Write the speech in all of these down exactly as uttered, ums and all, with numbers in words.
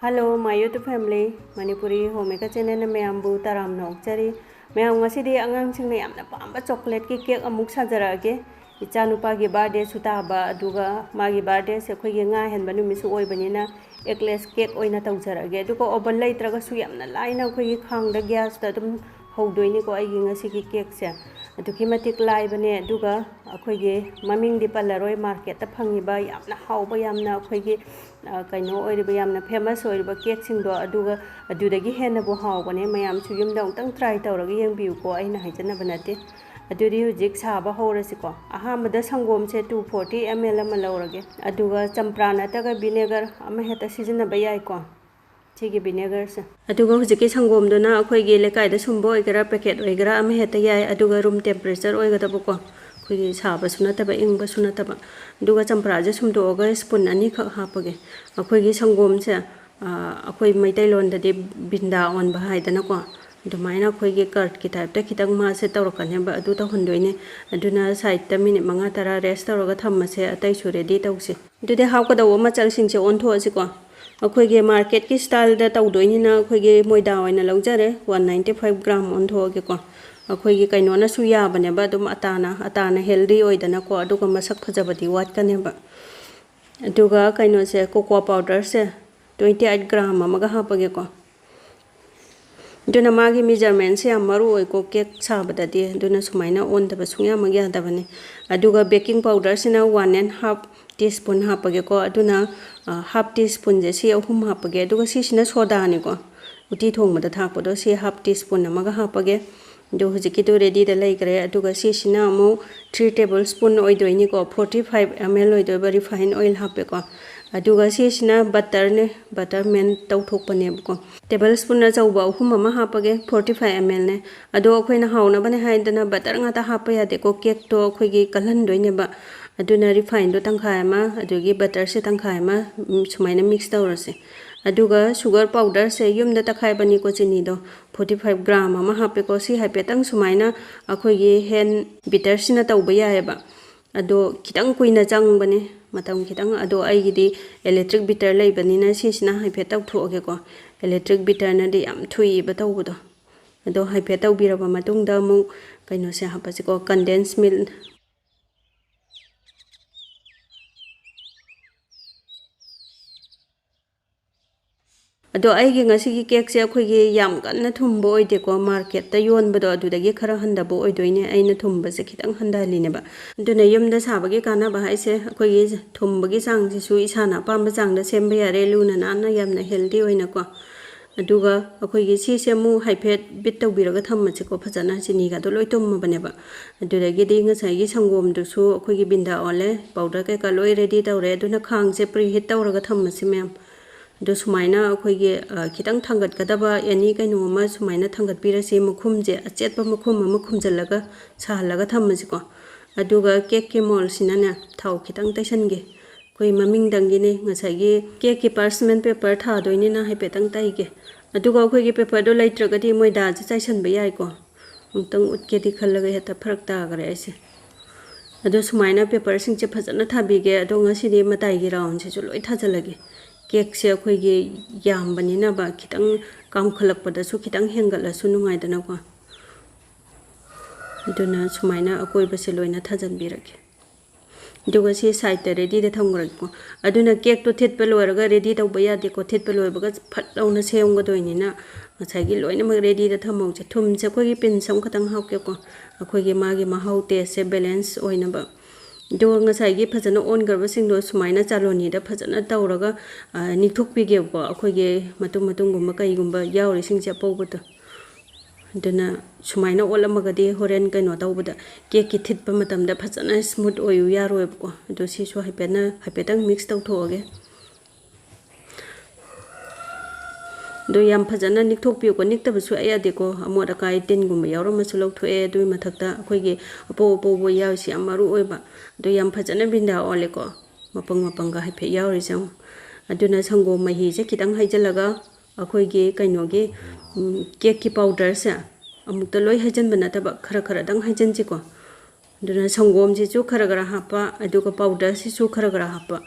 Hello, my YouTube family, Manipuri Homemaker channelꯅ ꯃꯌꯥꯝꯕꯨ ꯇꯔꯥꯝꯅ ꯑꯣꯛꯆꯔꯤ꯫ ꯃꯌꯥꯝ, ꯉꯁꯤꯗꯤ ꯑꯉꯥꯡꯁꯤꯡꯅ ꯌꯥꯝꯅ ꯄꯥꯝꯕ ꯆꯣꯀ꯭ꯂꯦꯠꯀꯤ ꯀꯦꯛ ꯑꯃꯨꯛ ꯁꯥꯖꯔꯛꯑꯒꯦ꯫ ꯏꯆꯥꯅꯨꯄꯥꯒꯤ ꯕꯥꯔꯗꯦꯁꯨ ꯇꯥꯕ, ꯑꯗꯨꯒ ꯃꯥꯒꯤ ꯕꯥꯔꯗꯦꯁꯦ ꯑꯩꯈꯣꯏꯒꯤ ꯉꯥ ꯍꯦꯟꯕ ꯅꯨꯃꯤꯠꯁꯨ ꯑꯣꯏꯕꯅꯤꯅ, ꯑꯦꯛꯂꯦꯁ ꯀꯦꯛ ꯑꯣꯏꯅ ꯇꯧꯖꯔꯛꯑꯒꯦ꯫ ꯑꯗꯨꯒ ꯑꯣꯚꯟ ꯂꯩꯇ꯭ꯔꯒꯁꯨ ꯌꯥꯝꯅ ꯂꯥꯏꯅ ꯑꯩꯈꯣꯏꯒꯤ ꯈꯥꯡꯗ ꯒ꯭ꯌꯥꯁꯇ ꯑꯗꯨꯝ ꯍꯧꯗꯣꯏꯅꯤꯀꯣ ꯑꯩꯒꯤ ꯉꯁꯤꯒꯤ ꯀꯦꯛꯁꯦ꯫ ꯑꯗꯨꯛꯀꯤ ꯃꯇꯤꯛ ꯂꯥꯏꯕꯅꯦ꯫ ꯑꯗꯨꯒ ꯑꯩꯈꯣꯏꯒꯤ ꯃꯃꯤꯡꯗꯤ ꯄꯜꯂꯔꯣꯏ, ꯃꯥꯔꯀꯦꯠꯇ ꯐꯪꯉꯤꯕ ꯌꯥꯝꯅ ꯍꯥꯎꯕ, ꯌꯥꯝꯅ ꯑꯩꯈꯣꯏꯒꯤ, ꯑ, ꯀꯩꯅꯣ ꯑꯣꯏꯔꯤꯕ, ꯌꯥꯝꯅ ꯐꯦꯃꯁ ꯑꯣꯏꯔꯤꯕ ꯀꯦꯛꯁꯤꯡꯗꯣ, ꯑꯗꯨꯒ ꯑꯗꯨꯗꯒꯤ ꯍꯦꯟꯅꯕꯨ ꯍꯥꯎꯕꯅꯦ꯫ ꯃꯌꯥꯝꯁꯨ ꯌꯨꯝꯗ ꯑꯃꯨꯛꯇꯪ ꯇ꯭ꯔꯥꯏ ꯇꯧꯔꯒ ꯌꯦꯡꯕꯤꯌꯨꯀꯣ, ꯑꯩꯅ ꯍꯥꯏꯖꯅꯕ ꯅꯠꯇꯦ꯫ ꯑꯗꯨꯗꯤ ꯍꯧꯖꯤꯛ ꯁꯥꯕ ꯍꯧꯔꯁꯤꯀꯣ꯫ ꯑꯍꯥꯟꯕꯗ ꯁꯪꯒꯣꯝꯁꯦ two forty ml ꯑꯃ ꯂꯧꯔꯒꯦ, ꯑꯗꯨꯒ ꯆꯝꯄ꯭ꯔꯥ ꯅꯠꯇ꯭ꯔꯒ ꯚꯤꯅꯦꯒꯔ ꯑꯃ ꯍꯦꯛꯇ ꯁꯤꯖꯤꯟꯅꯕ ꯌꯥꯏꯀꯣ꯫ ꯁꯤꯒꯤ ꯚꯤꯅꯦꯒꯔꯁꯦ꯫ ꯑꯗꯨꯒ ꯍꯧꯖꯤꯛꯀꯤ ꯁꯪꯒꯣꯝꯗꯨꯅ ꯑꯩꯈꯣꯏꯒꯤ ꯂꯩꯀꯥꯏꯗ ꯁꯨꯝꯕ ꯑꯣꯏꯒꯦꯔꯥ, ꯄꯦꯀꯦꯠ ꯑꯣꯏꯒꯦꯔꯥ, ꯑꯃ ꯍꯦꯛꯇ ꯌꯥꯏ꯫ ꯑꯗꯨꯒ ꯔꯨꯝ ꯇꯦꯝꯄꯔꯦꯆꯔ ꯑꯣꯏꯒꯗꯕꯀꯣ, ꯑꯩꯈꯣꯏꯒꯤ ꯁꯥꯕꯁꯨ ꯅꯠꯇꯕ, ꯏꯪꯕꯁꯨ ꯅꯠꯇꯕ꯫ ꯑꯗꯨꯒ ꯆꯝꯄ꯭ꯔꯥꯁꯦ ꯁꯨꯝꯗꯣꯛꯑꯒ ꯁ꯭ꯄꯨꯟ ꯑꯅꯤꯈꯛ ꯍꯥꯞꯄꯒꯦ꯫ ꯑꯩꯈꯣꯏꯒꯤ ꯁꯪꯒꯣꯝꯁꯦ, ꯑ, ꯑꯩꯈꯣꯏ ꯃꯩꯇꯩꯂꯣꯟꯗꯗꯤ ꯕꯤꯟꯗꯥ ꯑꯣꯟꯕ ꯍꯥꯏꯗꯅꯀꯣ, ꯑꯗꯨꯃꯥꯏꯅ ꯑꯩꯈꯣꯏꯒꯤ ꯀꯔꯠꯀꯤ ꯇꯥꯏꯞꯇ ꯈꯤꯇꯪ ꯃꯥꯁꯦ ꯇꯧꯔꯛꯀꯅꯦꯕ, ꯑꯗꯨ ꯇꯧꯍꯟꯗꯣꯏꯅꯦ꯫ ꯑꯗꯨꯅ ꯁꯥꯏꯠꯇ ꯃꯤꯅꯤꯠ ꯃꯉꯥ ꯇꯔꯥ ꯔꯦꯁ ꯇꯧꯔꯒ ꯊꯝꯃꯁꯦ, ꯑꯇꯩꯁꯨ ꯔꯦꯗꯤ ꯇꯧꯁꯦ꯫ ꯑꯗꯨꯗꯤ ꯍꯥꯞꯀꯗꯧꯕ ꯃꯆꯜꯁꯤꯡꯁꯦ ꯑꯣꯟꯊꯣꯛꯑꯁꯤꯀꯣ꯫ ꯑꯩꯈꯣꯏꯒꯤ ꯃꯥꯔꯀꯦꯠꯀꯤ ꯁ꯭ꯇꯥꯏꯜꯗ ꯇꯧꯗꯣꯏꯅꯤꯅ ꯑꯩꯈꯣꯏꯒꯤ ꯃꯣꯏꯗꯥ ꯑꯣꯏꯅ ꯂꯧꯖꯔꯦ, one ninety five gram ꯑꯣꯟꯊꯣꯛꯑꯒꯦꯀꯣ꯫ ꯑꯩꯈꯣꯏꯒꯤ ꯀꯩꯅꯣꯅꯁꯨ ꯌꯥꯕꯅꯦꯕ, ꯑꯗꯨꯝ ꯑꯇꯥꯅ, ꯑꯇꯥꯅ ꯍꯦꯜꯗꯤ ꯑꯣꯏꯗꯅꯀꯣ, ꯑꯗꯨꯒ ꯃꯁꯛ ꯐꯖꯕꯗꯤ ꯋꯥꯠꯀꯅꯦꯕ꯫ ꯑꯗꯨꯒ ꯀꯩꯅꯣꯁꯦ, ꯀꯣꯀꯣ ꯄꯥꯎꯗꯔꯁꯦ twenty eight gram ꯑꯃꯒ ꯍꯥꯞꯄꯒꯦꯀꯣ꯫ ꯑꯗꯨꯅ ꯃꯥꯒꯤ ꯃꯦꯖꯔꯃꯦꯟꯁꯦ ꯌꯥꯝ ꯃꯔꯨ ꯑꯣꯏꯀꯣ ꯀꯦꯛ ꯁꯥꯕꯗꯗꯤ, ꯑꯗꯨꯅ ꯁꯨꯃꯥꯏꯅ ꯑꯣꯟꯗꯕ ꯁꯨꯡꯌꯥꯃꯛ ꯌꯥꯗꯕꯅꯤ꯫ ꯑꯗꯨꯒ ꯕꯦꯀꯤꯡ ꯄꯥꯎꯗꯔꯁꯤꯅ one and half teaspoon ꯍꯥꯞꯄꯒꯦꯀꯣ꯫ ꯑꯗꯨꯅ, ꯑ, half teaspoonꯁꯦ ꯁꯤ ꯑꯍꯨꯝ ꯍꯥꯞꯄꯒꯦ꯫ ꯑꯗꯨꯒ ꯁꯤꯁꯤꯅ ꯁꯣꯗꯥꯅꯤꯀꯣ, ꯎꯇꯤ ꯊꯣꯡꯕꯗ ꯊꯥꯛꯄꯗꯣ, ꯁꯤ half teaspoon ꯑꯃꯒ ꯍꯥꯞꯄꯒꯦ꯫ ꯑꯗꯨ ꯍꯧꯖꯤꯛꯀꯤꯗꯨ ꯔꯦꯗꯤꯗ ꯂꯩꯈ꯭ꯔꯦ꯫ ꯑꯗꯨꯒ ꯁꯤꯁꯤꯅ ꯑꯃꯨꯛ three tablespoon ꯑꯣꯏꯗꯣꯏꯅꯤꯀꯣ, forty five ml ꯑꯣꯏꯗꯣꯏꯕ refined oil ꯍꯥꯞꯄꯦꯀꯣ꯫ ꯑꯗꯨꯒ ꯁꯤꯁꯤꯅ ꯕꯠꯇꯔꯅꯦ, ꯕꯠꯇꯔ ꯃꯦꯜꯠ ꯇꯧꯊꯣꯛꯄꯅꯦꯕꯀꯣ꯫ ꯇꯦꯕꯜ ꯁ꯭ꯄꯨꯟ ꯑꯆꯧꯕ ꯑꯍꯨꯝ ꯑꯃ ꯍꯥꯞꯄꯒꯦ, forty five ml ꯅꯦ꯫ ꯑꯗꯣ ꯑꯩꯈꯣꯏꯅ ꯍꯥꯎꯅꯕꯅꯦ ꯍꯥꯏꯗꯅ ꯕꯠꯇꯔ ꯉꯥꯛꯇ ꯍꯥꯞꯄ ꯌꯥꯗꯦꯀꯣ, ꯀꯦꯛꯇꯣ ꯑꯩꯈꯣꯏꯒꯤ ꯀꯜꯍꯟꯗꯣꯏꯅꯦꯕ꯫ ꯑꯗꯨꯅ ꯔꯤꯐꯥꯏꯟꯗꯣ ꯇꯪꯈꯥꯏ ꯑꯃ, ꯑꯗꯨꯗꯒꯤ ꯕꯠꯇꯔꯁꯦ ꯇꯪꯈꯥꯏ ꯑꯃ, ꯎꯝ, ꯁꯨꯃꯥꯏꯅ ꯃꯤꯛꯁ ꯇꯧꯔꯁꯦ꯫ ꯑꯗꯨꯒ ꯁꯨꯒꯔ ꯄꯥꯎꯗꯔꯁꯦ ꯌꯨꯝꯗ ꯇꯛꯈꯥꯏꯕꯅꯤꯀꯣ, ꯆꯤꯅꯤꯗꯣ forty five gram ꯑꯃ ꯍꯥꯞꯄꯦꯀꯣ꯫ ꯁꯤ ꯍꯥꯏꯐꯦꯠꯇꯪ ꯁꯨꯃꯥꯏꯅ ꯑꯩꯈꯣꯏꯒꯤ ꯍꯦꯟ ꯕꯤꯇꯔꯁꯤꯅ ꯇꯧꯕ ꯌꯥꯏꯑꯕ, ꯑꯗꯣ ꯈꯤꯇꯪ ꯀꯨꯏꯅ ꯆꯪꯕꯅꯦ꯫ ꯃꯇꯝ ꯈꯤꯇꯪ, ꯑꯗꯣ ꯑꯩꯒꯤꯗꯤ electric beater ꯂꯩꯕꯅꯤꯅ ꯁꯤꯁꯤꯅ ꯍꯥꯏꯐꯦꯠ ꯇꯧꯊꯣꯛꯑꯒꯦꯀꯣ꯫ Electric beaterꯅꯗꯤ ꯌꯥꯝ ꯊꯨꯏꯕ ꯇꯧꯕꯗꯣ꯫ ꯑꯗꯣ ꯍꯥꯏꯐꯦꯠ ꯇꯧꯕꯤꯔꯕ ꯃꯇꯨꯡꯗ ꯑꯃꯨꯛ ꯀꯩꯅꯣꯁꯦ ꯍꯥꯞꯄꯁꯤꯀꯣ, condense milk꯫ ꯑꯗꯣ ꯑꯩꯒꯤ ꯉꯁꯤꯒꯤ cakeꯁꯦ ꯑꯩꯈꯣꯏꯒꯤ ꯌꯥꯝ ꯀꯟꯅ ꯊꯨꯝꯕ ꯑꯣꯏꯗꯦꯀꯣ, marketꯇ ꯌꯣꯟꯕꯗꯣ ꯑꯗꯨꯗꯒꯤ ꯈꯔ ꯍꯟꯊꯕ ꯑꯣꯏꯗꯣꯏꯅꯦ꯫ ꯑꯩꯅ ꯊꯨꯝꯕꯁꯦ ꯈꯤꯇꯪ ꯍꯟꯊꯍꯜꯂꯤꯅꯦꯕ꯫ ꯑꯗꯨꯅ ꯌꯨꯝꯗ ꯁꯥꯕꯒꯤ ꯀꯥꯟꯅꯕ ꯍꯥꯏꯁꯦ ꯑꯩꯈꯣꯏꯒꯤ ꯊꯨꯝꯕꯒꯤ ꯆꯥꯡꯁꯤꯁꯨ ꯏꯁꯥꯅ ꯑꯄꯥꯝꯕ ꯆꯥꯡꯗ ꯁꯦꯝꯕ ꯌꯥꯔꯦ, ꯂꯨꯅ ꯅꯥꯟꯅ ꯌꯥꯝꯅ healthy ꯑꯣꯏꯅꯀꯣ꯫ ꯑꯗꯨꯒ ꯑꯩꯈꯣꯏꯒꯤ ꯁꯤꯁꯦ ꯑꯃꯨꯛ ꯍꯥꯏꯐꯦꯠ beat ꯇꯧꯕꯤꯔꯒ ꯊꯝꯃꯁꯤꯀꯣ ꯐꯖꯅ꯫ ꯆꯤꯅꯤꯒꯗꯣ ꯂꯣꯏ ꯇꯨꯝꯃꯕꯅꯦꯕ꯫ ꯑꯗꯨꯗꯒꯤꯗꯤ ꯉꯁꯥꯏꯒꯤ ꯁꯪꯒꯣꯝꯗꯨꯁꯨ ꯑꯩꯈꯣꯏꯒꯤ ꯕꯤꯟꯗꯥ ꯑꯣꯜꯂꯦ, powder ꯀꯩꯀꯥ ꯂꯣꯏ ready ꯇꯧꯔꯦ꯫ ꯑꯗꯨꯅ ꯈꯥꯡꯁꯦ preheat ꯇꯧꯔꯒ ꯊꯝꯃꯁꯤ ꯃꯌꯥꯝ꯫ ꯑꯗꯣ ꯁꯨꯃꯥꯏꯅ ꯑꯩꯈꯣꯏꯒꯤ, ꯑ, ꯈꯤꯇꯪ ꯊꯥꯡꯒꯠꯀꯗꯕ any ꯀꯩꯅꯣ ꯑꯃ ꯁꯨꯃꯥꯏꯅ ꯊꯥꯡꯒꯠꯄꯤꯔꯁꯤ꯫ ꯃꯈꯨꯝꯁꯦ ꯑꯆꯦꯠꯄ ꯃꯈꯨꯝ ꯑꯃ ꯈꯨꯝꯖꯤꯜꯂꯒ ꯁꯥꯍꯜꯂꯒ ꯊꯝꯃꯁꯤꯀꯣ꯫ ꯑꯗꯨꯒ cakeꯀꯤ moldꯁꯤꯅꯅꯦ ꯊꯥꯎ ꯈꯤꯇꯪ ꯇꯩꯁꯟꯒꯦ꯫ ꯑꯩꯈꯣꯏ ꯃꯃꯤꯡꯗꯪꯒꯤꯅꯦ, ꯉꯁꯥꯏꯒꯤ cakeꯀꯤ parchment paper ꯊꯥꯗꯣꯏꯅꯤꯅ ꯍꯥꯏꯐꯦꯠꯇꯪ ꯇꯩꯒꯦ꯫ ꯑꯗꯨꯒ ꯑꯩꯈꯣꯏꯒꯤ paperꯗꯣ ꯂꯩꯇ꯭ꯔꯒꯗꯤ ꯃꯣꯏꯗꯥꯁꯦ ꯆꯥꯏꯁꯟꯕ ꯌꯥꯏꯀꯣ꯫ ꯑꯃꯨꯛꯇꯪ ꯎꯠꯀꯦꯗꯤ ꯈꯜꯂꯒ ꯍꯦꯛꯇ ꯐꯔꯛ ꯇꯥꯈ꯭ꯔꯦ ꯑꯩꯁꯦ꯫ ꯑꯗꯣ ꯁꯨꯃꯥꯏꯅ paperꯁꯤꯡꯁꯦ ꯐꯖꯅ ꯊꯥꯕꯤꯒꯦ꯫ ꯑꯗꯣ ꯉꯁꯤꯗꯤ ꯃꯇꯥꯏꯒꯤ roundꯁꯤꯁꯨ ꯂꯣꯏ ꯊꯥꯖꯤꯜꯂꯒꯦ꯫ Cakeꯁꯦ ꯑꯩꯈꯣꯏꯒꯤ ꯌꯥꯝꯕꯅꯤꯅꯕ ꯈꯤꯇꯪ ꯀꯥꯝꯈꯠꯂꯛꯄꯗꯁꯨ ꯈꯤꯇꯪ ꯍꯦꯟꯒꯠꯂꯁꯨ ꯅꯨꯡꯉꯥꯏꯗꯅꯀꯣ꯫ ꯑꯗꯨꯅ ꯁꯨꯃꯥꯏꯅ ꯑꯀꯣꯏꯕꯁꯦ ꯂꯣꯏꯅ ꯊꯥꯖꯤꯟꯕꯤꯔꯒꯦ꯫ ꯑꯗꯨꯒ ꯁꯤ sideꯇ readyꯗ ꯊꯝꯈ꯭ꯔꯒꯦꯀꯣ꯫ ꯑꯗꯨꯅ cakeꯇꯣ ꯊꯤꯠꯄ ꯂꯣꯏꯔꯒ ready ꯇꯧꯕ ꯌꯥꯗꯦꯀꯣ꯫ ꯊꯤꯠꯄ ꯂꯣꯏꯕꯒ ꯐꯠ ꯂꯥꯎꯅ ꯁꯦꯝꯒꯗꯣꯏꯅꯤꯅ ꯉꯁꯥꯏꯒꯤ ꯂꯣꯏꯅꯃꯛ readyꯗ ꯊꯝꯍꯧꯁꯦ꯫ ꯊꯨꯝꯁꯦ ꯑꯩꯈꯣꯏꯒꯤ pinch ꯑꯃꯈꯛꯇꯪ ꯍꯥꯞꯀꯦꯀꯣ, ꯑꯩꯈꯣꯏꯒꯤ ꯃꯥꯒꯤ ꯃꯍꯥꯎ tasteꯁꯦ balance ꯑꯣꯏꯅꯕ꯫ ꯑꯗꯨꯒ ꯉꯁꯥꯏꯒꯤ ꯐꯖꯅ ꯑꯣꯟꯈ꯭ꯔꯕꯁꯤꯡꯗꯣ ꯁꯨꯃꯥꯏꯅ ꯆꯥꯂꯣꯅꯤꯗ ꯐꯖꯅ ꯇꯧꯔꯒ, ꯑ, ꯅꯤꯛꯊꯣꯛꯄꯤꯒꯦꯕꯀꯣ, ꯑꯩꯈꯣꯏꯒꯤ ꯃꯇꯨꯝ ꯃꯇꯨꯝꯒꯨꯝꯕ ꯀꯩꯒꯨꯝꯕ ꯌꯥꯎꯔꯤꯁꯤꯡꯁꯦ ꯑꯄꯧꯕꯗꯣ꯫ ꯑꯗꯨꯅ ꯁꯨꯃꯥꯏꯅ ꯑꯣꯠꯂꯝꯃꯒꯗꯤ ꯍꯣꯔꯦꯟ ꯀꯩꯅꯣ ꯇꯧꯕꯗ, cakeꯀꯤ ꯊꯤꯠꯄ ꯃꯇꯝꯗ ꯐꯖꯅ smooth ꯑꯣꯏꯌꯨ ꯌꯥꯔꯣꯏꯕꯀꯣ꯫ ꯑꯗꯣ ꯁꯤꯁꯨ ꯍꯥꯏꯐꯦꯠꯅ, ꯍꯥꯏꯐꯦꯠꯇꯪ mix ꯇꯧꯊꯣꯛꯑꯒꯦ꯫ ꯑꯗꯣ ꯌꯥꯝ ꯐꯖꯅ ꯅꯤꯛꯊꯣꯛꯄꯤꯌꯨꯀꯣ, ꯅꯤꯛꯇꯕ ꯁꯨꯡꯌꯥ ꯌꯥꯗꯦꯀꯣ꯫ ꯑꯃꯣꯠ ꯑꯀꯥꯏ ꯇꯤꯟꯒꯨꯝꯕ ꯌꯥꯎꯔꯝꯃꯁꯨ ꯂꯧꯊꯣꯛꯑꯦ꯫ ꯑꯗꯨꯒꯤ ꯃꯊꯛꯇ ꯑꯩꯈꯣꯏꯒꯤ ꯑꯄꯧ ꯑꯄꯧꯕ ꯌꯥꯎꯔꯤꯁꯤ ꯌꯥꯝ ꯃꯔꯨ ꯑꯣꯏꯕ꯫ ꯑꯗꯣ ꯌꯥꯝ ꯐꯖꯅ ꯕꯤꯟꯗꯥ ꯑꯣꯜꯂꯦꯀꯣ, ꯃꯄꯪ ꯃꯄꯪꯒ ꯍꯥꯏꯐꯦꯠ ꯌꯥꯎꯔꯤꯁꯦ ꯌꯦꯡꯉꯣ꯫ ꯑꯗꯨꯅ ꯁꯪꯒꯣꯝ ꯃꯍꯤꯁꯦ ꯈꯤꯇꯪ ꯍꯩꯖꯤꯜꯂꯒ ꯑꯩꯈꯣꯏꯒꯤ ꯀꯩꯅꯣꯒꯤ, ꯎꯝ, cakeꯀꯤ powderꯁꯦ ꯑꯃꯨꯛꯇ ꯂꯣꯏ ꯍꯩꯖꯤꯟꯕ ꯅꯠꯇꯕ ꯈꯔ ꯈꯔꯗꯪ ꯍꯩꯖꯤꯟꯁꯤꯀꯣ꯫ ꯑꯗꯨꯅ ꯁꯪꯒꯣꯝꯁꯤꯁꯨ ꯈꯔ ꯈꯔ ꯍꯥꯞꯄ, ꯑꯗꯨꯒ ꯄꯥꯎꯗꯔꯁꯤꯁꯨ ꯈꯔ ꯈꯔ ꯍꯥꯞꯄ꯫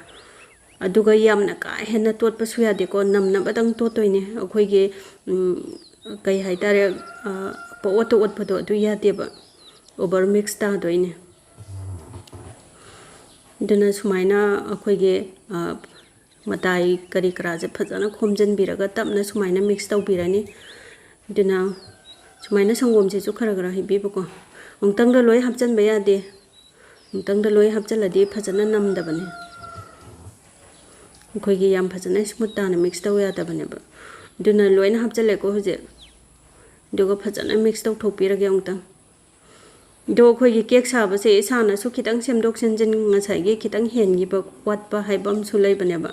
ꯑꯗꯨꯒ ꯌꯥꯝꯅ ꯀꯥ ꯍꯦꯟꯅ ꯇꯣꯠꯄꯁꯨ ꯌꯥꯗꯦꯀꯣ, ꯅꯝꯅꯕꯗꯪ ꯇꯣꯠꯇꯣꯏꯅꯦ꯫ ꯑꯩꯈꯣꯏꯒꯤ, ꯎꯝ, ꯀꯩ ꯍꯥꯏꯇꯥꯔꯦ, ꯑ, ꯄꯪꯑꯣꯠꯇ ꯑꯣꯠꯄꯗꯣ ꯑꯗꯨ ꯌꯥꯗꯦꯕ, ꯑꯣꯚꯔ ꯃꯤꯛꯁ ꯇꯥꯗꯣꯏꯅꯦ꯫ ꯑꯗꯨꯅ ꯁꯨꯃꯥꯏꯅ ꯑꯩꯈꯣꯏꯒꯤ, ꯑ, ꯃꯇꯥꯏ ꯀꯔꯤ ꯀꯔꯥꯁꯦ ꯐꯖꯅ ꯈꯣꯝꯖꯤꯟꯕꯤꯔꯒ ꯇꯞꯅ ꯁꯨꯃꯥꯏꯅ ꯃꯤꯛꯁ ꯇꯧꯕꯤꯔꯅꯤ꯫ ꯑꯗꯨꯅ ꯁꯨꯃꯥꯏꯅ ꯁꯪꯒꯣꯝꯁꯤꯁꯨ ꯈꯔ ꯈꯔ ꯍꯩꯕꯤꯕꯀꯣ꯫ ꯑꯃꯨꯛꯇꯪꯗ ꯂꯣꯏ ꯍꯥꯞꯆꯤꯟꯕ ꯌꯥꯗꯦ꯫ ꯑꯃꯨꯛꯇꯪꯗ ꯂꯣꯏ ꯍꯥꯞꯆꯤꯜꯂꯗꯤ ꯐꯖꯅ ꯅꯝꯗꯕꯅꯦ꯫ ꯑꯩꯈꯣꯏꯒꯤ ꯌꯥꯝ ꯐꯖꯅ ꯁ꯭ꯃꯨꯠ ꯇꯥꯅ ꯃꯤꯛꯁ ꯇꯧ ꯌꯥꯗꯕꯅꯦꯕ꯫ ꯑꯗꯨꯅ ꯂꯣꯏꯅ ꯍꯥꯞꯆꯤꯜꯂꯦꯀꯣ ꯍꯧꯖꯤꯛ꯫ ꯑꯗꯨꯒ ꯐꯖꯅ ꯃꯤꯛꯁ ꯇꯧꯊꯣꯛꯄꯤꯔꯒꯦ ꯑꯃꯨꯛꯇꯪ꯫ ꯑꯗꯣ ꯑꯩꯈꯣꯏꯒꯤ ꯀꯦꯛ ꯁꯥꯕꯁꯦ ꯏꯁꯥꯅꯁꯨ ꯈꯤꯇꯪ ꯁꯦꯝꯗꯣꯛ ꯁꯦꯝꯖꯤꯟ, ꯉꯁꯥꯏꯒꯤ ꯈꯤꯇꯪ ꯍꯦꯟꯈꯤꯕ ꯋꯥꯠꯄ ꯍꯥꯏꯕ ꯑꯃꯁꯨ ꯂꯩꯕꯅꯦꯕ꯫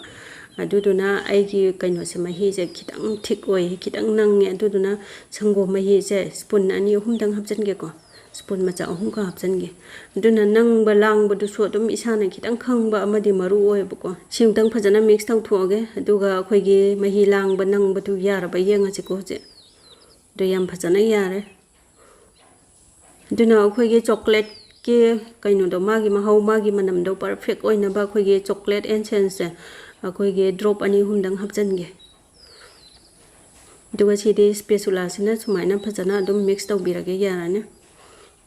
ꯑꯗꯨꯗꯨꯅ ꯑꯩꯒꯤ ꯀꯩꯅꯣꯁꯦ, ꯃꯍꯤꯁꯦ ꯈꯤꯇꯪ ꯊꯤꯛ ꯑꯣꯏ, ꯈꯤꯇꯪ ꯅꯪꯉꯦ꯫ ꯑꯗꯨꯗꯨꯅ ꯁꯪꯒꯣꯝ ꯃꯍꯤꯁꯦ ꯁ꯭ꯄꯨꯟ ꯑꯅꯤ ꯑꯍꯨꯝꯗꯪ ꯍꯥꯞꯆꯤꯟꯒꯦꯀꯣ꯫ ꯁ꯭ꯄꯨꯟ ꯃꯆꯥ ꯑꯍꯨꯝꯒ ꯍꯥꯞꯆꯤꯟꯒꯦ꯫ ꯑꯗꯨꯅ ꯅꯪꯕ ꯂꯥꯡꯕꯗꯨꯁꯨ ꯑꯗꯨꯝ ꯏꯁꯥꯅ ꯈꯤꯇꯪ ꯈꯪꯕ ꯑꯃꯗꯤ ꯃꯔꯨ ꯑꯣꯏꯌꯦꯕꯀꯣ꯫ ꯁꯤ ꯑꯃꯨꯛꯇꯪ ꯐꯖꯅ ꯃꯤꯛꯁ ꯇꯧꯊꯣꯛꯑꯒꯦ꯫ ꯑꯗꯨꯒ ꯑꯩꯈꯣꯏꯒꯤ ꯃꯍꯤ ꯂꯥꯡꯕ ꯅꯪꯕꯗꯨ ꯌꯥꯔꯕ ꯌꯦꯡꯉꯁꯤꯀꯣ ꯍꯧꯖꯤꯛ꯫ ꯑꯗꯨ ꯌꯥꯝ ꯐꯖꯅ ꯌꯥꯔꯦ꯫ ꯑꯗꯨꯅ ꯑꯩꯈꯣꯏꯒꯤ ꯆꯣꯀ꯭ꯂꯦꯠꯀꯤ ꯀꯩꯅꯣꯗꯣ, ꯃꯥꯒꯤ ꯃꯍꯥꯎ, ꯃꯥꯒꯤ ꯃꯅꯝꯗꯣ ꯄꯔꯐꯦꯛ ꯑꯣꯏꯅꯕ ꯑꯩꯈꯣꯏꯒꯤ ꯆꯣꯀ꯭ꯂꯦꯠ ꯑꯦꯁꯦꯟꯁꯁꯦ ꯑꯩꯈꯣꯏꯒꯤ ꯗ꯭ꯔꯣꯞ ꯑꯅꯤ ꯑꯍꯨꯝꯗꯪ ꯍꯥꯞꯆꯤꯟꯒꯦ꯫ ꯑꯗꯨꯒ ꯁꯤꯗꯤ ꯁ꯭ꯄꯦꯆꯨꯂꯥꯁꯤꯅ ꯁꯨꯃꯥꯏꯅ ꯐꯖꯅ ꯑꯗꯨꯝ ꯃꯤꯛꯁ ꯇꯧꯕꯤꯔꯒꯦ, ꯌꯥꯔꯅꯤ꯫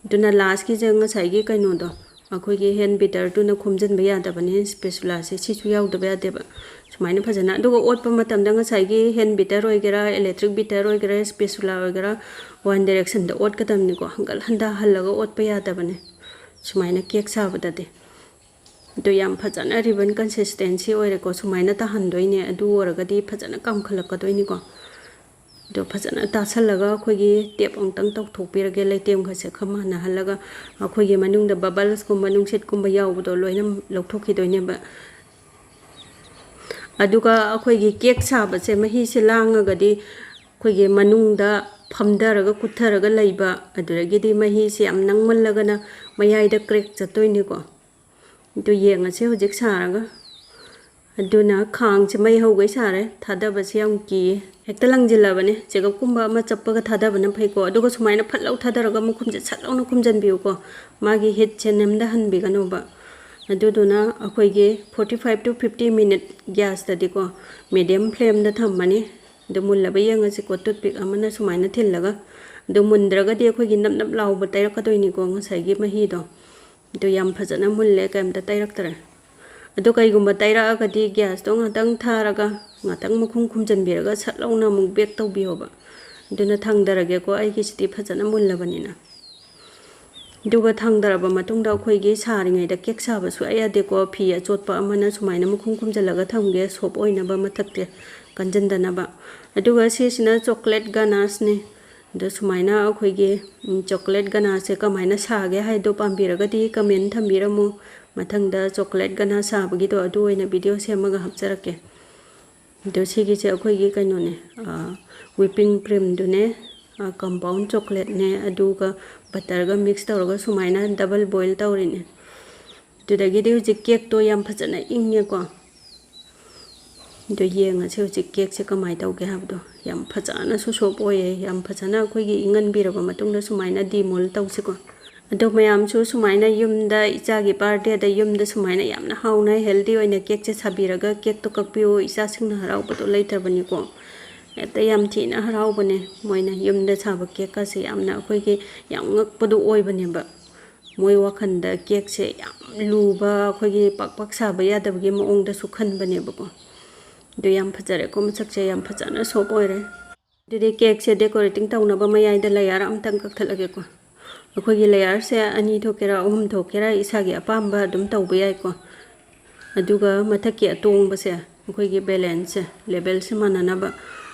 ꯑꯗꯨꯅ ꯂꯥꯁꯀꯤꯁꯦ ꯉꯁꯥꯏꯒꯤ ꯀꯩꯅꯣꯗꯣ, ꯑꯩꯈꯣꯏꯒꯤ ꯍꯦꯟ ꯕꯤꯇꯔꯗꯨꯅ ꯈꯣꯝꯖꯤꯟꯕ ꯌꯥꯗꯕꯅꯦ, ꯁ꯭ꯄꯦꯆꯨꯂꯥꯁꯦ ꯁꯤꯁꯨ ꯌꯥꯎꯗꯕ ꯌꯥꯗꯦꯕ꯫ ꯁꯨꯃꯥꯏꯅ ꯐꯖꯅ, ꯑꯗꯨꯒ ꯑꯣꯠꯄ ꯃꯇꯝꯗ ꯉꯁꯥꯏꯒꯤ ꯍꯦꯟ ꯕꯤꯇꯔ ꯑꯣꯏꯒꯦꯔꯥ, ꯏꯂꯦꯛꯇ꯭ꯔꯤꯛ ꯕꯤꯇꯔ ꯑꯣꯏꯒꯦꯔꯥ, ꯁ꯭ꯄꯦꯆꯨꯂꯥ ꯑꯣꯏꯒꯦꯔꯥ, ꯋꯥꯟ ꯗꯥꯏꯔꯦꯛꯁꯟꯗ ꯑꯣꯠꯀꯗꯕꯅꯤꯀꯣ, ꯍꯟꯒꯠ ꯍꯟꯗ ꯍꯜꯂꯒ ꯑꯣꯠꯄ ꯌꯥꯗꯕꯅꯦ ꯁꯨꯃꯥꯏꯅ ꯀꯦꯛ ꯁꯥꯕꯗꯗꯤ꯫ ꯑꯗꯣ ꯌꯥꯝ ꯐꯖꯅ ꯔꯤꯕꯟ ꯀꯟꯁꯤꯁꯇꯦꯟꯁꯤ ꯑꯣꯏꯔꯦꯀꯣ, ꯁꯨꯃꯥꯏꯅ ꯇꯥꯍꯟꯗꯣꯏꯅꯦ꯫ ꯑꯗꯨ ꯑꯣꯏꯔꯒꯗꯤ ꯐꯖꯅ ꯀꯥꯝꯈꯠꯂꯛꯀꯗꯣꯏꯅꯤꯀꯣ꯫ ꯑꯗꯣ ꯐꯖꯅ ꯇꯥꯁꯜꯂꯒ ꯑꯩꯈꯣꯏꯒꯤ ꯇꯦꯞ ꯑꯃꯨꯛꯇꯪ ꯇꯧꯊꯣꯛꯄꯤꯔꯒꯦ, ꯂꯩꯇꯦꯝꯒꯁꯦ ꯈꯔ ꯃꯥꯟꯅꯍꯜꯂꯒ꯫ ꯑꯩꯈꯣꯏꯒꯤ ꯃꯅꯨꯡꯗ ꯕꯕꯜꯁꯀꯨꯝꯕ, ꯅꯨꯡꯁꯤꯠꯀꯨꯝꯕ ꯌꯥꯎꯕꯗꯣ ꯂꯣꯏꯅ ꯂꯧꯊꯣꯛꯈꯤꯗꯣꯏꯅꯦꯕ꯫ ꯑꯗꯨꯒ ꯑꯩꯈꯣꯏꯒꯤ ꯀꯦꯛ ꯁꯥꯕꯁꯦ ꯃꯍꯤꯁꯦ ꯂꯥꯡꯉꯒꯗꯤ ꯑꯩꯈꯣꯏꯒꯤ ꯃꯅꯨꯡꯗ ꯐꯝꯊꯔꯒ ꯀꯨꯠꯊꯔꯒ ꯂꯩꯕ, ꯑꯗꯨꯗꯒꯤꯗꯤ ꯃꯍꯤꯁꯦ ꯌꯥꯝ ꯅꯪꯃꯜꯂꯒꯅ ꯃꯌꯥꯏꯗ ꯀ꯭ꯔꯦꯛ ꯆꯠꯇꯣꯏꯅꯤꯀꯣ꯫ ꯑꯗꯨ ꯌꯦꯡꯉꯁꯦ ꯍꯧꯖꯤꯛ ꯁꯥꯔꯒ꯫ ꯑꯗꯨꯅ ꯈꯥꯡꯁꯦ ꯃꯩ ꯍꯧꯒꯩ ꯁꯥꯔꯦ꯫ ꯊꯥꯗꯕꯁꯦ ꯌꯥꯝ ꯀꯤꯌꯦ꯫ ꯍꯦꯛꯇ ꯂꯪꯁꯤꯜꯂꯕꯅꯦ꯫ ꯆꯦꯒꯞꯀꯨꯝꯕ ꯑꯃ ꯆꯞꯄꯒ ꯊꯥꯗꯕꯅ ꯐꯩꯀꯣ꯫ ꯑꯗꯨꯒ ꯁꯨꯃꯥꯏꯅ ꯐꯠ ꯂꯧ ꯊꯥꯗꯔꯒ ꯃꯈꯨꯝꯁꯦ ꯁꯠ ꯂꯥꯎꯅ ꯈꯨꯝꯖꯤꯟꯕꯤꯌꯨꯀꯣ꯫ ꯃꯥꯒꯤ ꯍꯤꯠꯁꯦ ꯅꯦꯝꯊꯍꯟꯕꯤꯒꯅꯣꯕ꯫ ꯑꯗꯨꯗꯨꯅ ꯑꯩꯈꯣꯏꯒꯤ forty five to fifty minute ꯒ꯭ꯌꯥꯁꯇꯗꯤꯀꯣ, medium flameꯗ ꯊꯝꯃꯅꯤ꯫ ꯑꯗꯨ ꯃꯨꯜꯂꯕ ꯌꯦꯡꯉꯁꯤꯀꯣ, toothpick ꯑꯃꯅ ꯁꯨꯃꯥꯏꯅ ꯊꯤꯜꯂꯒ꯫ ꯑꯗꯨ ꯃꯨꯟꯗ꯭ꯔꯒꯗꯤ ꯑꯩꯈꯣꯏꯒꯤ ꯅꯞ ꯅꯞ ꯂꯥꯎꯕ ꯇꯩꯔꯛꯀꯗꯣꯏꯅꯤꯀꯣ ꯉꯁꯥꯏꯒꯤ ꯃꯍꯤꯗꯣ꯫ ꯑꯗꯨ ꯌꯥꯝ ꯐꯖꯅ ꯃꯨꯜꯂꯦ, ꯀꯩꯝꯇ ꯇꯩꯔꯛꯇ꯭ꯔꯦ꯫ ꯑꯗꯣ ꯀꯩꯒꯨꯝꯕ ꯇꯩꯔꯛꯑꯒꯗꯤ ꯒ꯭ꯌꯥꯁꯇꯣ ꯉꯥꯛꯇꯪ ꯊꯥꯔꯒ, ꯉꯥꯛꯇꯪ ꯃꯈꯨꯝ ꯈꯨꯝꯖꯤꯟꯕꯤꯔꯒ ꯁꯠ ꯂꯥꯎꯅ ꯑꯃꯨꯛ bake ꯇꯧꯕꯤꯌꯣꯕ꯫ ꯑꯗꯨꯅ ꯊꯥꯡꯗꯔꯒꯦꯀꯣ, ꯑꯩꯒꯤꯁꯤꯗꯤ ꯐꯖꯅ ꯃꯨꯜꯂꯕꯅꯤꯅ꯫ ꯑꯗꯨꯒ ꯊꯥꯡꯗꯔꯕ ꯃꯇꯨꯡꯗ ꯑꯩꯈꯣꯏꯒꯤ ꯁꯥꯔꯤꯉꯩꯗ cake ꯁꯥꯕ ꯁꯨꯡꯌꯥ ꯌꯥꯗꯦꯀꯣ꯫ ꯐꯤ ꯑꯆꯣꯠꯄ ꯑꯃꯅ ꯁꯨꯃꯥꯏꯅ ꯃꯈꯨꯝ ꯈꯨꯝꯖꯤꯜꯂꯒ ꯊꯝꯒꯦ, soft ꯑꯣꯏꯅꯕ, ꯃꯊꯛꯇ ꯀꯟꯖꯟꯗꯅꯕ꯫ ꯑꯗꯨꯒ ꯁꯤꯁꯤꯅ chocolate ganacheꯅꯦ꯫ ꯑꯗꯣ ꯁꯨꯃꯥꯏꯅ ꯑꯩꯈꯣꯏꯒꯤ, ꯎꯝ, chocolate ganacheꯁꯦ ꯀꯃꯥꯏꯅ ꯁꯥꯒꯦ ꯍꯥꯏꯗꯣ ꯄꯥꯝꯕꯤꯔꯒꯗꯤ comment ꯊꯝꯕꯤꯔꯝꯃꯣ꯫ ꯃꯊꯪꯗ chocolate ganache ꯁꯥꯕꯒꯤꯗꯣ ꯑꯗꯨ ꯑꯣꯏꯅ video ꯁꯦꯝꯃꯒ ꯍꯥꯞꯆꯔꯛꯀꯦ꯫ ꯑꯗꯣ ꯁꯤꯒꯤꯁꯦ ꯑꯩꯈꯣꯏꯒꯤ ꯀꯩꯅꯣꯅꯦ, ꯑ, whipping creamꯗꯨꯅꯦ, ꯑ, compound chocolateꯅꯦ, ꯑꯗꯨꯒ butterꯒ mix ꯇꯧꯔꯒ ꯁꯨꯃꯥꯏꯅ double boil ꯇꯧꯔꯤꯅꯦ꯫ ꯑꯗꯨꯗꯒꯤꯗꯤ ꯍꯧꯖꯤꯛ cakeꯇꯣ ꯌꯥꯝ ꯐꯖꯅ ꯏꯪꯉꯦꯀꯣ꯫ ꯑꯗꯨ ꯌꯦꯡꯉꯁꯤ ꯍꯧꯖꯤꯛ cakeꯁꯦ ꯀꯃꯥꯏꯅ ꯇꯧꯒꯦ ꯍꯥꯏꯕꯗꯣ꯫ ꯌꯥꯝ ꯐꯖꯅꯁꯨ soft ꯑꯣꯏꯌꯦ꯫ ꯌꯥꯝ ꯐꯖꯅ ꯑꯩꯈꯣꯏꯒꯤ ꯏꯪꯍꯟꯕꯤꯔꯕ ꯃꯇꯨꯡꯗ ꯁꯨꯃꯥꯏꯅ demold ꯇꯧꯁꯤꯀꯣ꯫ ꯑꯗꯣ ꯃꯌꯥꯝꯁꯨ ꯁꯨꯃꯥꯏꯅ ꯌꯨꯝꯗ ꯏꯆꯥꯒꯤ birthdayꯗ ꯌꯨꯝꯗ ꯁꯨꯃꯥꯏꯅ ꯌꯥꯝꯅ ꯍꯥꯎꯅ healthy ꯑꯣꯏꯅ cakeꯁꯦ ꯁꯥꯕꯤꯔꯒ cakeꯇꯣ ꯀꯛꯄꯤꯌꯨ꯫ ꯏꯆꯥꯁꯤꯡꯅ ꯍꯔꯥꯎꯕꯗꯣ ꯂꯩꯇ꯭ꯔꯕꯅꯤꯀꯣ꯫ ꯍꯦꯛꯇ ꯌꯥꯝ ꯊꯤꯅ ꯍꯔꯥꯎꯕꯅꯦ꯫ ꯃꯣꯏꯅ ꯌꯨꯝꯗ ꯁꯥꯕ cakeꯀꯁꯦ ꯌꯥꯝꯅ ꯑꯩꯈꯣꯏꯒꯤ ꯌꯥꯝ ꯉꯛꯄꯗꯣ ꯑꯣꯏꯕꯅꯦꯕ꯫ ꯃꯣꯏ ꯋꯥꯈꯜꯗ cakeꯁꯦ ꯌꯥꯝ ꯂꯨꯕ, ꯑꯩꯈꯣꯏꯒꯤ ꯄꯥꯛ ꯄꯥꯛ ꯁꯥꯕ ꯌꯥꯗꯕꯒꯤ ꯃꯑꯣꯡꯗꯁꯨ ꯈꯟꯕꯅꯦꯕꯀꯣ꯫ ꯑꯗꯨ ꯌꯥꯝ ꯐꯖꯔꯦꯀꯣ, ꯃꯁꯛꯁꯦ ꯌꯥꯝ ꯐꯖꯅ soft ꯑꯣꯏꯔꯦ꯫ ꯑꯗꯨꯗꯤ cakeꯁꯦ decorating ꯇꯧꯅꯕ ꯃꯌꯥꯏꯗ layer ꯑꯝꯇꯪ ꯀꯛꯊꯠꯂꯒꯦꯀꯣ꯫ ꯑꯩꯈꯣꯏꯒꯤ layerꯁꯦ ꯑꯅꯤ ꯊꯣꯛꯀꯦꯔꯥ, ꯑꯍꯨꯝ ꯊꯣꯛꯀꯦꯔꯥ, ꯏꯁꯥꯒꯤ ꯑꯄꯥꯝꯕ ꯑꯗꯨꯝ ꯇꯧꯕ ꯌꯥꯏꯀꯣ꯫ ꯑꯗꯨꯒ ꯃꯊꯛꯀꯤ ꯑꯇꯣꯡꯕꯁꯦ, ꯑꯩꯈꯣꯏꯒꯤ balanceꯁꯦ, levelꯁꯦ ꯃꯥꯟꯅꯅꯕ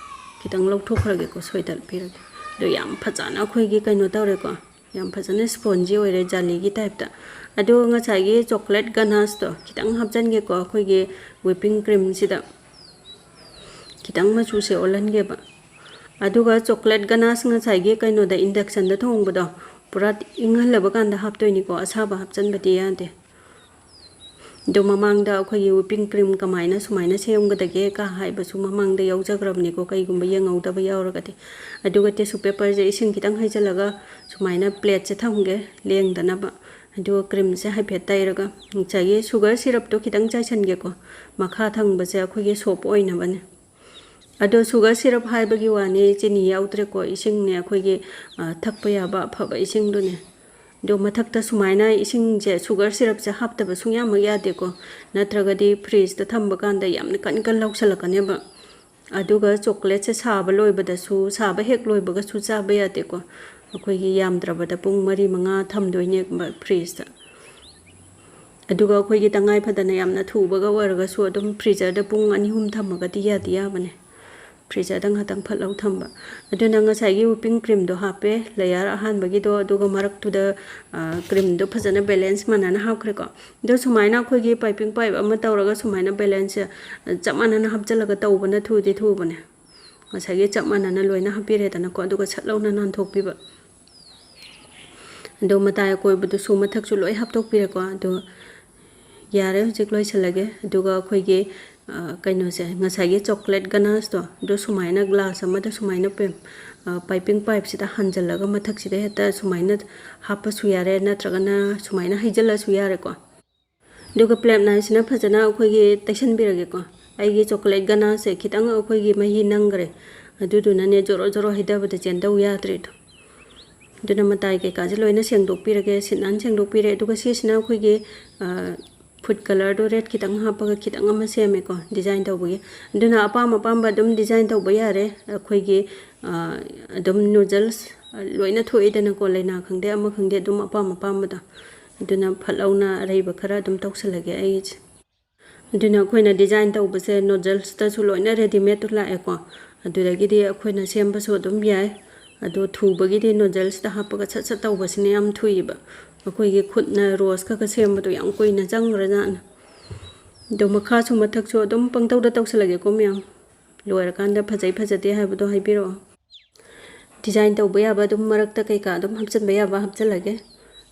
ꯈꯤꯇꯪ ꯂꯧꯊꯣꯛꯈ꯭ꯔꯒꯦꯀꯣ, ꯁꯣꯏꯗꯠꯄꯤꯔꯒꯦ꯫ ꯑꯗꯣ ꯌꯥꯝ ꯐꯖꯅ ꯑꯩꯈꯣꯏꯒꯤ ꯀꯩꯅꯣ ꯇꯧꯔꯦꯀꯣ, ꯌꯥꯝ ꯐꯖꯅ spongy ꯑꯣꯏꯔꯦ, ꯖꯥꯂꯤꯒꯤ typeꯇ꯫ ꯑꯗꯨꯒ ꯉꯁꯥꯏꯒꯤ chocolate ganacheꯇꯣ ꯈꯤꯇꯪ ꯍꯥꯞꯆꯤꯟꯒꯦꯀꯣ, ꯑꯩꯈꯣꯏꯒꯤ whipping creamꯁꯤꯗ ꯈꯤꯇꯪ ꯃꯆꯨꯁꯦ ꯑꯣꯜꯍꯟꯒꯦꯕ꯫ ꯑꯗꯨꯒ chocolate ganache ꯉꯁꯥꯏꯒꯤ ꯀꯩꯅꯣꯗ, inductionꯗ ꯊꯣꯡꯕꯗꯣ, ꯄꯨꯔꯥ ꯏꯪꯍꯜꯂꯕ ꯀꯥꯟꯗ ꯍꯥꯞꯇꯣꯏꯅꯤꯀꯣ, ꯑꯁꯥꯕ ꯍꯥꯞꯆꯤꯟꯕꯗꯤ ꯌꯥꯗꯦ꯫ ꯑꯗꯣ ꯃꯃꯥꯡꯗ ꯑꯩꯈꯣꯏꯒꯤ whipping cream ꯀꯃꯥꯏꯅ ꯁꯨꯃꯥꯏꯅ ꯁꯦꯝꯒꯗꯒꯦ ꯀ ꯍꯥꯏꯕꯁꯨ ꯃꯃꯥꯡꯗ ꯌꯥꯎꯖꯈ꯭ꯔꯕꯅꯤꯀꯣ, ꯀꯩꯒꯨꯝꯕ ꯌꯦꯡꯍꯧꯗꯕ ꯌꯥꯎꯔꯒꯗꯤ꯫ ꯑꯗꯨꯒ tissue paperꯁꯦ ꯏꯁꯤꯡ ꯈꯤꯇꯪ ꯍꯩꯖꯤꯜꯂꯒ ꯁꯨꯃꯥꯏꯅ plateꯁꯦ ꯊꯝꯒꯦ ꯂꯦꯡꯗꯅꯕ꯫ ꯑꯗꯨꯒ creamꯁꯦ ꯍꯥꯏꯐꯦꯠ ꯇꯩꯔꯒ ꯉꯁꯥꯏꯒꯤ sugar syrupꯇꯣ ꯈꯤꯇꯪ ꯆꯥꯏꯁꯟꯒꯦꯀꯣ, ꯃꯈꯥ ꯊꯪꯕꯁꯦ ꯑꯩꯈꯣꯏꯒꯤ soft ꯑꯣꯏꯅꯕꯅꯦ꯫ ꯑꯗꯣ sugar syrup ꯍꯥꯏꯕꯒꯤ ꯋꯥꯅꯤ, ꯆꯤꯅꯤ ꯌꯥꯎꯗ꯭ꯔꯦꯀꯣ, ꯏꯁꯤꯡꯅꯦ ꯑꯩꯈꯣꯏꯒꯤ, ꯑ, ꯊꯛꯄ ꯌꯥꯕ ꯑꯐꯕ ꯏꯁꯤꯡꯗꯨꯅꯦ꯫ ꯑꯗꯣ ꯃꯊꯛꯇ ꯁꯨꯃꯥꯏꯅ ꯏꯁꯤꯡꯁꯦ, sugar syrupꯁꯦ ꯍꯥꯞꯇꯕ ꯁꯨꯡꯌꯥꯃꯛ ꯌꯥꯗꯦꯀꯣ, ꯅꯠꯇ꯭ꯔꯒꯗꯤ fridgeꯇ ꯊꯝꯕ ꯀꯥꯟꯗ ꯌꯥꯝꯅ ꯀꯟ ꯀꯟ ꯂꯥꯎꯁꯜꯂꯛꯀꯅꯦꯕ꯫ ꯑꯗꯨꯒ chocolateꯁꯦ ꯁꯥꯕ ꯂꯣꯏꯕꯗꯁꯨ, ꯁꯥꯕ ꯍꯦꯛ ꯂꯣꯏꯕꯒꯁꯨ ꯆꯥꯕ ꯌꯥꯗꯦꯀꯣ꯫ ꯑꯩꯈꯣꯏꯒꯤ ꯌꯥꯝꯗ꯭ꯔꯕꯗ ꯄꯨꯡ ꯃꯔꯤ ꯃꯉꯥ ꯊꯝꯗꯣꯏꯅꯦꯕ fridgeꯇ꯫ ꯑꯗꯨꯒ ꯑꯩꯈꯣꯏꯒꯤ ꯇꯉꯥꯏ ꯐꯗꯅ ꯌꯥꯝꯅ ꯊꯨꯕꯒ ꯑꯣꯏꯔꯒꯁꯨ ꯑꯗꯨꯝ freezerꯗ ꯄꯨꯡ ꯑꯅꯤ ꯑꯍꯨꯝ ꯊꯝꯃꯒꯗꯤ ꯌꯥꯗꯤ ꯌꯥꯕꯅꯦ꯫ Freezerꯗ ꯉꯥꯛꯇꯪ ꯐꯠ ꯂꯧ ꯊꯝꯕ꯫ ꯑꯗꯨꯅ ꯉꯁꯥꯏꯒꯤ whipping creamꯗꯣ ꯍꯥꯞꯄꯦ, layer ꯑꯍꯥꯟꯕꯒꯤꯗꯣ, ꯑꯗꯨꯒ ꯃꯔꯛꯇꯨꯗ, ꯑ, creamꯗꯣ ꯐꯖꯅ balance ꯃꯥꯟꯅꯅ ꯍꯥꯞꯈ꯭ꯔꯦꯀꯣ꯫ ꯑꯗꯣ ꯁꯨꯃꯥꯏꯅ ꯑꯩꯈꯣꯏꯒꯤ piping pipe ꯑꯃ ꯇꯧꯔꯒ ꯁꯨꯃꯥꯏꯅ balanceꯁꯦ, ꯑ, ꯆꯞ ꯃꯥꯟꯅꯅ ꯍꯥꯞꯆꯤꯜꯂꯒ ꯇꯧꯕꯅ ꯊꯨꯗꯤ ꯊꯨꯕꯅꯦ꯫ ꯉꯁꯥꯏꯒꯤ ꯆꯞ ꯃꯥꯟꯅꯅ ꯂꯣꯏꯅ ꯍꯥꯞꯄꯤꯔꯦꯗꯅꯀꯣ, ꯑꯗꯨꯒ ꯁꯠ ꯂꯧꯅ ꯅꯥꯟꯊꯣꯛꯄꯤꯕ꯫ ꯑꯗꯣ ꯃꯇꯥꯏ ꯑꯀꯣꯏꯕꯗꯨꯁꯨ ꯃꯊꯛꯁꯨ ꯂꯣꯏ ꯍꯥꯞꯇꯣꯛꯄꯤꯔꯦꯀꯣ꯫ ꯑꯗꯣ ꯌꯥꯔꯦ, ꯍꯧꯖꯤꯛ ꯂꯣꯏꯁꯤꯜꯂꯒꯦ꯫ ꯑꯗꯨꯒ ꯑꯩꯈꯣꯏꯒꯤ, ꯑ, ꯀꯩꯅꯣꯁꯦ, ꯉꯁꯥꯏꯒꯤ chocolate ganacheꯗꯣ, ꯑꯗꯨ ꯁꯨꯃꯥꯏꯅ glass ꯑꯃꯗ ꯁꯨꯃꯥꯏꯅ ꯄꯦꯝ-, ꯑ, piping pipeꯁꯤꯗ ꯍꯥꯟꯖꯜꯂꯒ ꯃꯊꯛꯁꯤꯗ ꯍꯦꯛꯇ ꯁꯨꯃꯥꯏꯅ ꯍꯥꯞꯄꯁꯨ ꯌꯥꯔꯦ, ꯅꯠꯇ꯭ꯔꯒꯅ ꯁꯨꯃꯥꯏꯅ ꯍꯩꯖꯤꯜꯂꯁꯨ ꯌꯥꯔꯦꯀꯣ꯫ ꯑꯗꯨꯒ plate knifeꯁꯤꯅ ꯐꯖꯅ ꯑꯩꯈꯣꯏꯒꯤ ꯇꯩꯁꯟꯕꯤꯔꯒꯦꯀꯣ꯫ ꯑꯩꯒꯤ chocolate ganacheꯁꯦ ꯈꯤꯇꯪ ꯑꯩꯈꯣꯏꯒꯤ ꯃꯍꯤ ꯅꯪꯈ꯭ꯔꯦ, ꯑꯗꯨꯗꯨꯅꯅꯦ ꯖꯣꯔꯣ ꯖꯣꯔꯣ ꯍꯩꯊꯕꯗ ꯆꯦꯟꯗꯧ ꯌꯥꯗ꯭ꯔꯤꯗꯣ꯫ ꯑꯗꯨꯅ ꯃꯇꯥꯏ ꯀꯩꯀꯥꯁꯦ ꯂꯣꯏꯅ ꯁꯦꯡꯗꯣꯛꯄꯤꯔꯒꯦ, ꯁꯤꯠ ꯅꯥꯟ ꯁꯦꯡꯗꯣꯛꯄꯤꯔꯦ꯫ ꯑꯗꯨꯒ ꯁꯤꯁꯤꯅ ꯑꯩꯈꯣꯏꯒꯤ, ꯑ, food colourꯗꯣ red ꯈꯤꯇꯪ ꯍꯥꯞꯄꯒ ꯈꯤꯇꯪ ꯑꯃ ꯁꯦꯝꯃꯦꯀꯣ, design ꯇꯧꯕꯒꯤ꯫ ꯑꯗꯨꯅ ꯑꯄꯥꯝ ꯑꯄꯥꯝꯕ ꯑꯗꯨꯝ design ꯇꯧꯕ ꯌꯥꯔꯦ꯫ ꯑꯩꯈꯣꯏꯒꯤ, ꯑ, ꯑꯗꯨꯝ noodles, ꯑ, ꯂꯣꯏꯅ ꯊꯣꯛꯏꯗꯅꯀꯣ, ꯂꯥꯏꯅꯥ ꯈꯪꯗꯦ ꯑꯃ ꯈꯪꯗꯦ, ꯑꯗꯨꯝ ꯑꯄꯥꯝ ꯑꯄꯥꯝꯕꯗꯣ꯫ ꯑꯗꯨꯅ ꯐꯠ ꯂꯧꯅ ꯑꯔꯩꯕ ꯈꯔ ꯑꯗꯨꯝ ꯇꯧꯁꯜꯂꯒꯦ ꯑꯩꯁꯦ꯫ ꯑꯗꯨꯅ ꯑꯩꯈꯣꯏꯅ design ꯇꯧꯕꯁꯦ noodlesꯇꯁꯨ ꯂꯣꯏꯅ readymadeꯇꯨ ꯂꯥꯛꯑꯦꯀꯣ꯫ ꯑꯗꯨꯗꯒꯤꯗꯤ ꯑꯩꯈꯣꯏꯅ ꯁꯦꯝꯕꯁꯨ ꯑꯗꯨꯝ ꯌꯥꯏ꯫ ꯑꯗꯣ ꯊꯨꯕꯒꯤꯗꯤ noodlesꯇ ꯍꯥꯞꯄꯒ ꯁꯠ ꯁꯠ ꯇꯧꯕꯁꯤꯅ ꯌꯥꯝ ꯊꯨꯏꯌꯦꯕ꯫ ꯑꯩꯈꯣꯏꯒꯤ ꯈꯨꯠꯅ rose ꯈꯔ ꯈꯔ ꯁꯦꯝꯕꯗꯣ ꯌꯥꯝ ꯀꯨꯏꯅ ꯆꯪꯈ꯭ꯔꯖꯥꯠꯅꯤ꯫ ꯑꯗꯣ ꯃꯈꯥꯁꯨ ꯃꯊꯛꯁꯨ ꯑꯗꯨꯝ ꯄꯪꯇꯧꯗ ꯇꯧꯁꯜꯂꯒꯦꯀꯣ ꯃꯌꯥꯝ꯫ ꯂꯣꯏꯔꯀꯥꯟꯗ ꯐꯖꯩ ꯐꯖꯗꯦ ꯍꯥꯏꯕꯗꯣ ꯍꯥꯏꯕꯤꯔꯛꯑꯣ꯫ Design ꯇꯧꯕ ꯌꯥꯕ ꯑꯗꯨꯝ ꯃꯔꯛꯇ ꯀꯩꯀꯥ ꯑꯗꯨꯝ ꯍꯥꯞꯆꯤꯟꯕ ꯌꯥꯕ ꯍꯥꯞꯆꯤꯜꯂꯒꯦ꯫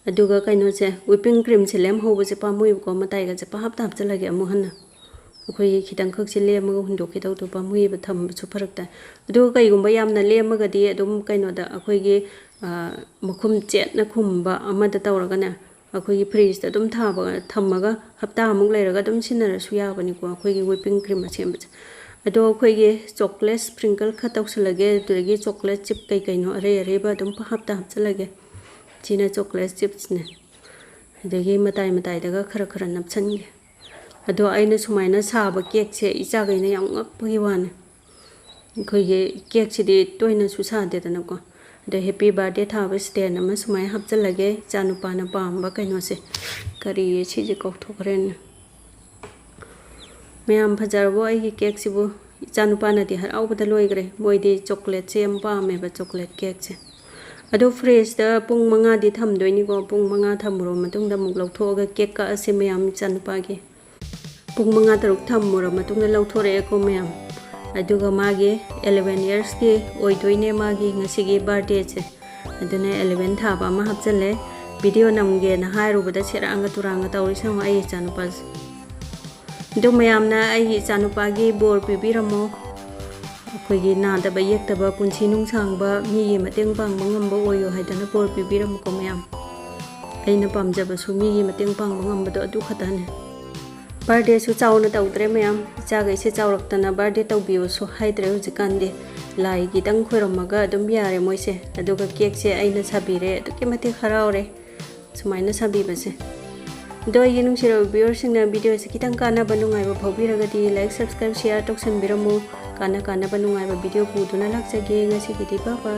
ꯑꯗꯨꯒ ꯀꯩꯅꯣꯁꯦ, whipping creamꯁꯦ ꯂꯦꯝꯍꯧꯕꯁꯦ ꯄꯥꯝꯃꯨꯏꯕꯀꯣ, ꯃꯇꯥꯏꯒꯁꯦ ꯄꯍꯥꯞꯇ ꯍꯥꯞꯆꯤꯜꯂꯒꯦ ꯑꯃꯨꯛ ꯍꯟꯅ꯫ ꯑꯩꯈꯣꯏꯒꯤ ꯈꯤꯇꯪꯈꯛꯁꯦ ꯂꯦꯝꯃꯒ ꯍꯨꯟꯗꯣꯛꯈꯤꯗꯧꯗꯣ ꯄꯥꯝꯃꯨꯏꯕ, ꯊꯝꯕꯁꯨ ꯐꯔꯛ ꯇꯥꯏ꯫ ꯑꯗꯨꯒ ꯀꯩꯒꯨꯝꯕ ꯌꯥꯝꯅ ꯂꯦꯝꯃꯒꯗꯤ ꯑꯗꯨꯝ ꯀꯩꯅꯣꯗ ꯑꯩꯈꯣꯏꯒꯤ, ꯑ, ꯃꯈꯨꯝ ꯆꯦꯠꯅ ꯈꯨꯝꯕ ꯑꯃꯗ ꯇꯧꯔꯒꯅꯦ, ꯑꯩꯈꯣꯏꯒꯤ fridgeꯇ ꯑꯗꯨꯝ ꯊꯥꯕ, ꯊꯝꯃꯒ ꯍꯞꯇꯥꯃꯨꯛ ꯂꯩꯔꯒ ꯑꯗꯨꯝ ꯁꯤꯖꯤꯟꯅꯔꯁꯨ ꯌꯥꯕꯅꯤꯀꯣ, ꯑꯩꯈꯣꯏꯒꯤ whipping cream ꯑꯁꯦꯝꯕꯁꯦ꯫ ꯑꯗꯣ ꯑꯩꯈꯣꯏꯒꯤ chocolate sprinkle ꯈꯔ ꯇꯧꯁꯜꯂꯒꯦ, ꯑꯗꯨꯗꯒꯤ chocolate chip ꯀꯩ ꯀꯩꯅꯣ ꯑꯔꯩ ꯑꯔꯩꯕ ꯑꯗꯨꯝ ꯄꯍꯥꯞꯇ ꯍꯥꯞꯆꯜꯂꯒꯦ꯫ ꯁꯤꯅ chocolate chipsꯅꯦ꯫ ꯑꯗꯒꯤ ꯃꯇꯥꯏ ꯃꯇꯥꯏꯗꯒ ꯈꯔ ꯈꯔ ꯅꯞꯁꯟꯒꯦ꯫ ꯑꯗꯣ ꯑꯩꯅ ꯁꯨꯃꯥꯏꯅ ꯁꯥꯕ cakeꯁꯦ ꯏꯆꯥꯈꯩꯅ ꯌꯥꯝ ꯉꯛꯄꯒꯤ ꯋꯥꯅꯤ꯫ ꯑꯩꯈꯣꯏꯒꯤ cakeꯁꯤꯗꯤ ꯇꯣꯏꯅꯁꯨ ꯁꯥꯗꯦꯗꯅꯀꯣ꯫ ꯑꯗꯣ happy birthday ꯊꯥꯕ stand ꯑꯃ ꯁꯨꯃꯥꯏꯅ ꯍꯥꯞꯆꯜꯂꯒꯦ, ꯏꯆꯥꯅꯨꯄꯥꯅ ꯄꯥꯝꯕ ꯀꯩꯅꯣꯁꯦ꯫ ꯀꯔꯤ ꯁꯤꯁꯦ ꯀꯥꯎꯊꯣꯛꯈ꯭ꯔꯦꯅꯦ꯫ ꯃꯌꯥꯝ ꯐꯖꯔꯕꯣ ꯑꯩꯒꯤ cakeꯁꯤꯕꯨ? ꯏꯆꯥꯅꯨꯄꯥꯅꯗꯤ ꯍꯔꯥꯎꯕꯗ ꯂꯣꯏꯈ꯭ꯔꯦ꯫ ꯃꯣꯏꯗꯤ chocolateꯁꯦ ꯌꯥꯝ ꯄꯥꯝꯃꯦꯕ, chocolate cakeꯁꯦ꯫ ꯑꯗꯣ fridgeꯇ ꯄꯨꯡ ꯃꯉꯥꯗꯤ ꯊꯝꯗꯣꯏꯅꯤꯀꯣ꯫ ꯄꯨꯡ ꯃꯉꯥ ꯊꯝꯃꯨꯔꯕ ꯃꯇꯨꯡꯗ ꯑꯃꯨꯛ ꯂꯧꯊꯣꯛꯑꯒ cake ꯀꯛꯑꯁꯦ ꯃꯌꯥꯝ, ꯏꯆꯥꯅꯨꯄꯥꯒꯤ꯫ ꯄꯨꯡ ꯃꯉꯥ ꯇꯔꯨꯛ ꯊꯝꯃꯨꯔ ꯃꯇꯨꯡꯗ ꯂꯧꯊꯣꯔꯛꯑꯦꯀꯣ ꯃꯌꯥꯝ꯫ ꯑꯗꯨꯒ ꯃꯥꯒꯤ eleven yearsꯀꯤ ꯑꯣꯏꯗꯣꯏꯅꯦ ꯃꯥꯒꯤ ꯉꯁꯤꯒꯤ birthdayꯁꯦ꯫ ꯑꯗꯨꯅ eleven ꯊꯥꯕ ꯑꯃ ꯍꯥꯞꯆꯜꯂꯦ꯫ Video ꯅꯝꯒꯦꯅ ꯍꯥꯏꯔꯨꯕꯗ ꯁꯦꯔꯥꯡꯒ ꯇꯨꯔꯥꯡꯒ ꯇꯧꯔꯤꯁꯦ ꯌꯦꯡꯉꯣ ꯑꯩ ꯏꯆꯥꯅꯨꯄꯥꯁꯦ꯫ ꯑꯗꯨ ꯃꯌꯥꯝꯅ ꯑꯩꯒꯤ ꯏꯆꯥꯅꯨꯄꯥꯒꯤ ꯕꯣꯔ ꯄꯤꯕꯤꯔꯝꯃꯣ꯫ ꯑꯩꯈꯣꯏꯒꯤ ꯅꯥꯗꯕ ꯌꯦꯛꯇꯕ, ꯄꯨꯟꯁꯤ ꯅꯨꯡꯁꯥꯡꯕ, ꯃꯤꯒꯤ ꯃꯇꯦꯡ ꯄꯥꯡꯕ ꯉꯝꯕ ꯑꯣꯏꯌꯣ ꯍꯥꯏꯗꯅ ꯕꯣꯔ ꯄꯤꯕꯤꯔꯝꯃꯨꯀꯣ ꯃꯌꯥꯝ꯫ ꯑꯩꯅ ꯄꯥꯝꯖꯕꯁꯨ ꯃꯤꯒꯤ ꯃꯇꯦꯡ ꯄꯥꯡꯕ ꯉꯝꯕꯗꯣ ꯑꯗꯨ ꯈꯛꯇꯅꯦ꯫ Birthdayꯁꯨ ꯆꯥꯎꯅ ꯇꯧꯗ꯭ꯔꯦ ꯃꯌꯥꯝ꯫ ꯏꯆꯥꯈꯩꯁꯦ ꯆꯥꯎꯔꯛꯇꯅ birthday ꯇꯧꯕꯤꯌꯣꯁꯨ ꯍꯥꯏꯗ꯭ꯔꯦ ꯍꯧꯖꯤꯛꯀꯥꯟꯗꯤ꯫ ꯂꯥꯏ ꯈꯤꯇꯪ ꯈꯣꯏꯔꯝꯃꯒ ꯑꯗꯨꯝ ꯌꯥꯔꯦ ꯃꯣꯏꯁꯦ꯫ ꯑꯗꯨꯒ cakeꯁꯦ ꯑꯩꯅ ꯁꯥꯕꯤꯔꯦ꯫ ꯑꯗꯨꯛꯀꯤ ꯃꯇꯤꯛ ꯍꯔꯥꯎꯔꯦ ꯁꯨꯃꯥꯏꯅ ꯁꯥꯕꯤꯕꯁꯦ꯫ ꯑꯗꯣ ꯑꯩꯒꯤ ꯅꯨꯡꯁꯤꯔꯕ viewerꯁꯤꯡꯅ videoꯁꯦ ꯈꯤꯇꯪ ꯀꯥꯟꯅꯕ ꯅꯨꯡꯉꯥꯏꯕ ꯐꯥꯎꯕꯤꯔꯒꯗꯤ like, subscribe, share ꯇꯧꯁꯟꯕꯤꯔꯝꯃꯨ꯫ ꯀꯥꯟꯅ ꯀꯥꯟꯅꯕ ꯅꯨꯡꯉꯥꯏꯕ video ꯄꯨꯗꯨꯅ ꯂꯥꯛꯆꯒꯦ꯫ ꯉꯁꯤꯒꯤꯗꯤ bye bye꯫